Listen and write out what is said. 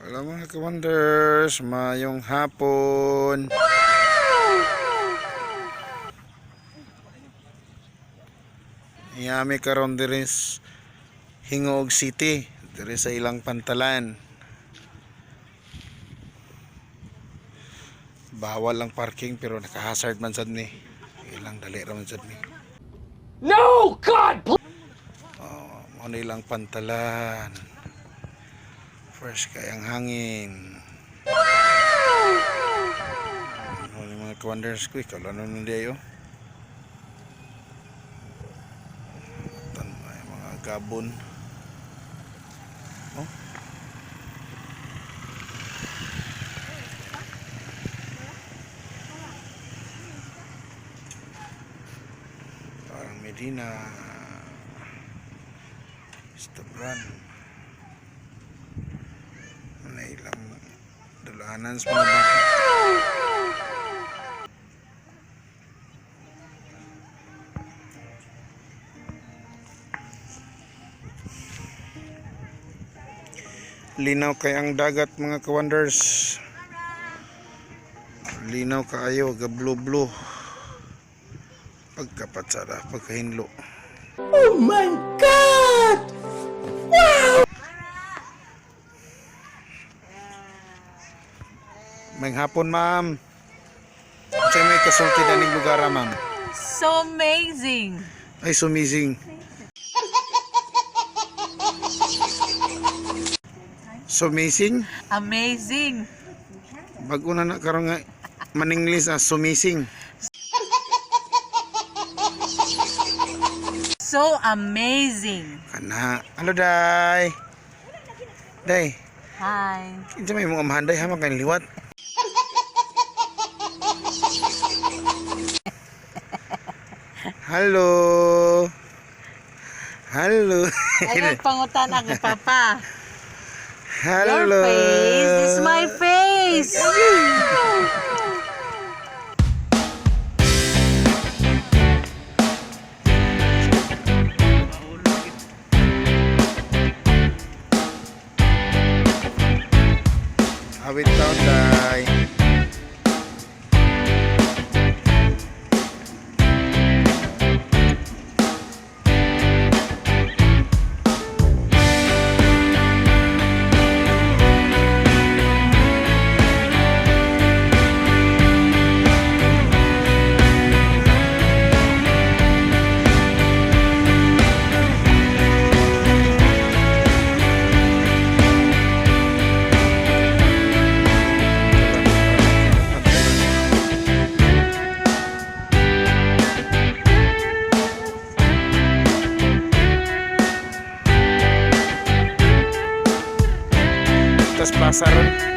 Hello, mga ka-wonders, mayong hapon. Yami karon diri sa Gingoog City, diri sa ilang pantalan. Bawal ang parking pero naka-hazard man sad ni. Ilang dali ra man sad ni. No! God! Oh, mao na ilang pantalan. Fresh kay ang hangin. Ano yung mga ka-wonders ko, ikaw lang nun di ayo. Tan ay, mga gabon. Oh. Parang Medina. Stabran. Ano ilang dalanan sa mga bata. Linaw kay ang dagat, mga ka-wonders. Linaw kaayo, ga blue blue. Pagkapatsara, pagkahinlo. Oh my God! May hapon, ma'am. Unsay may kasulti daning lugar, ah, ma'am? So amazing. Ay, sumising. Sumising? Amazing. Bago na na karon nga maninglis ah, sumising. So amazing. Kana. Ano, day? Day, Hi. kinsa may imong amahan, day, ha man kay liwat? Hello. Hello. Ay, pangutan ako, Papa. Hello. Your face is my face. Awit taon, day. Tas plaza ron.